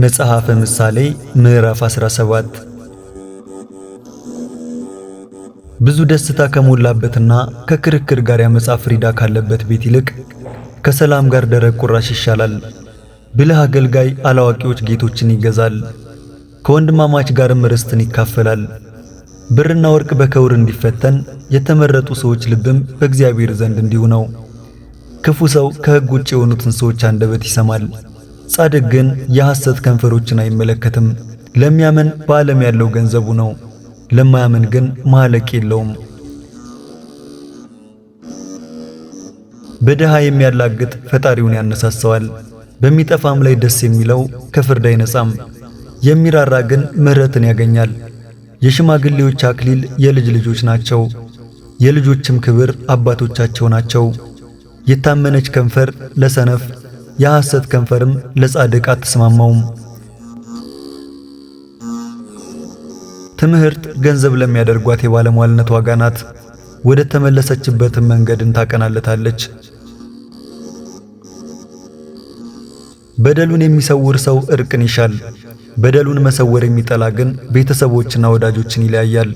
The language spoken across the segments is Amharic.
መጽሐፈ ምሳሌ ምዕራፍ 17። ብዙ ደስታ ከሞላበትና ከክርክር ጋር ያመጻ ፍሪዳ ካለበት ቤት ይልቅ ከሰላም ጋር ደረቅ ቁራሽ ይሻላል። ብልህ አገልጋይ አላዋቂዎች ጌቶችን ይገዛል፣ ከወንድማማች ጋርም ርስትን ይካፈላል። ብርና ወርቅ በከውር እንዲፈተን የተመረጡ ሰዎች ልብም በእግዚአብሔር ዘንድ እንዲሁ ነው። ክፉ ሰው ከሕግ ውጭ የሆኑትን ሰዎች አንደበት ይሰማል፣ ጻድቅ ግን የሐሰት ከንፈሮችን አይመለከትም። ለሚያምን በዓለም ያለው ገንዘቡ ነው፣ ለማያምን ግን ማለቅ የለውም። በድሃ የሚያላግጥ ፈጣሪውን ያነሳሰዋል፣ በሚጠፋም ላይ ደስ የሚለው ከፍርድ አይነጻም። የሚራራ ግን ምሕረትን ያገኛል። የሽማግሌዎች አክሊል የልጅ ልጆች ናቸው፣ የልጆችም ክብር አባቶቻቸው ናቸው። የታመነች ከንፈር ለሰነፍ የሐሰት ከንፈርም ለጻድቅ አትስማማውም። ትምህርት ገንዘብ ለሚያደርጓት የባለሟልነት ዋጋ ናት፣ ወደ ተመለሰችበትም መንገድን ታቀናለታለች። በደሉን የሚሰውር ሰው እርቅን ይሻል፣ በደሉን መሰወር የሚጠላ ግን ቤተሰቦችና ወዳጆችን ይለያያል።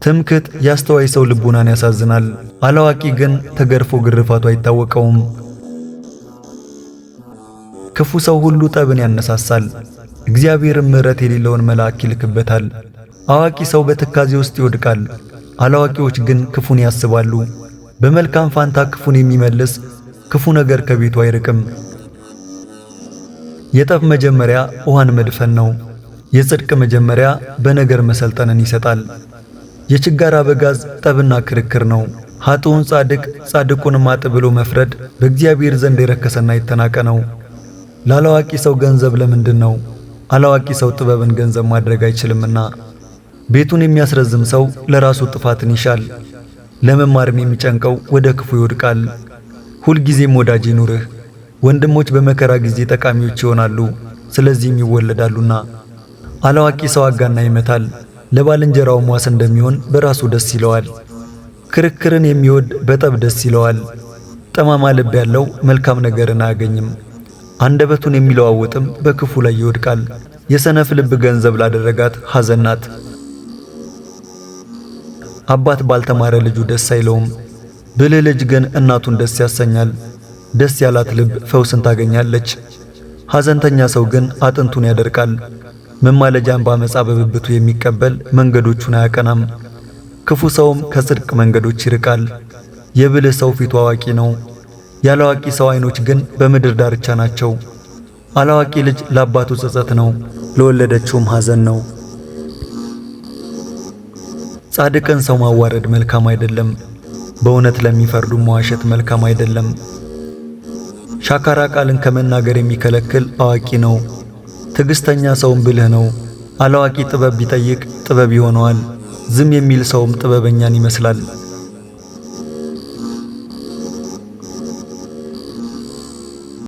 ትምክህት ያስተዋይ ሰው ልቡናን ያሳዝናል፣ አላዋቂ ግን ተገርፎ ግርፋቱ አይታወቀውም። ክፉ ሰው ሁሉ ጠብን ያነሳሳል፣ እግዚአብሔርም ምሕረት የሌለውን መልአክ ይልክበታል። አዋቂ ሰው በትካዜ ውስጥ ይወድቃል፣ አላዋቂዎች ግን ክፉን ያስባሉ። በመልካም ፋንታ ክፉን የሚመልስ ክፉ ነገር ከቤቱ አይርቅም። የጠብ መጀመሪያ ውሃን መድፈን ነው። የጽድቅ መጀመሪያ በነገር መሰልጠንን ይሰጣል። የችጋር አበጋዝ ጠብና ክርክር ነው። ኃጥኡን ጻድቅ ጻድቁንም ኃጥእ ብሎ መፍረድ በእግዚአብሔር ዘንድ የረከሰና የተናቀ ነው። ላላዋቂ ሰው ገንዘብ ለምንድን ነው? አላዋቂ ሰው ጥበብን ገንዘብ ማድረግ አይችልምና። ቤቱን የሚያስረዝም ሰው ለራሱ ጥፋትን ይሻል፣ ለመማርም የሚጨንቀው ወደ ክፉ ይወድቃል። ሁልጊዜም ወዳጅ ይኑርህ። ወንድሞች በመከራ ጊዜ ጠቃሚዎች ይሆናሉ፣ ስለዚህም ይወለዳሉና። አላዋቂ ሰው አጋና ይመታል፣ ለባልንጀራውም ዋስ እንደሚሆን በራሱ ደስ ይለዋል። ክርክርን የሚወድ በጠብ ደስ ይለዋል። ጠማማ ልብ ያለው መልካም ነገርን አያገኝም። አንደበቱን የሚለዋውጥም በክፉ ላይ ይወድቃል። የሰነፍ ልብ ገንዘብ ላደረጋት ሐዘን ናት። አባት ባልተማረ ልጁ ደስ አይለውም፣ ብልህ ልጅ ግን እናቱን ደስ ያሰኛል። ደስ ያላት ልብ ፈውስን ታገኛለች። ሐዘንተኛ ሰው ግን አጥንቱን ያደርቃል። መማለጃን ባመጻ በብብቱ የሚቀበል መንገዶቹን አያቀናም። ክፉ ሰውም ከጽድቅ መንገዶች ይርቃል። የብልህ ሰው ፊቱ አዋቂ ነው፣ ያላዋቂ ሰው ዓይኖች ግን በምድር ዳርቻ ናቸው። አላዋቂ ልጅ ለአባቱ ጸጸት ነው፣ ለወለደችውም ሐዘን ነው። ጻድቅን ሰው ማዋረድ መልካም አይደለም፣ በእውነት ለሚፈርዱ መዋሸት መልካም አይደለም። ሻካራ ቃልን ከመናገር የሚከለክል አዋቂ ነው። ትዕግስተኛ ሰውም ብልህ ነው። አላዋቂ ጥበብ ቢጠይቅ ጥበብ ይሆነዋል፣ ዝም የሚል ሰውም ጥበበኛን ይመስላል።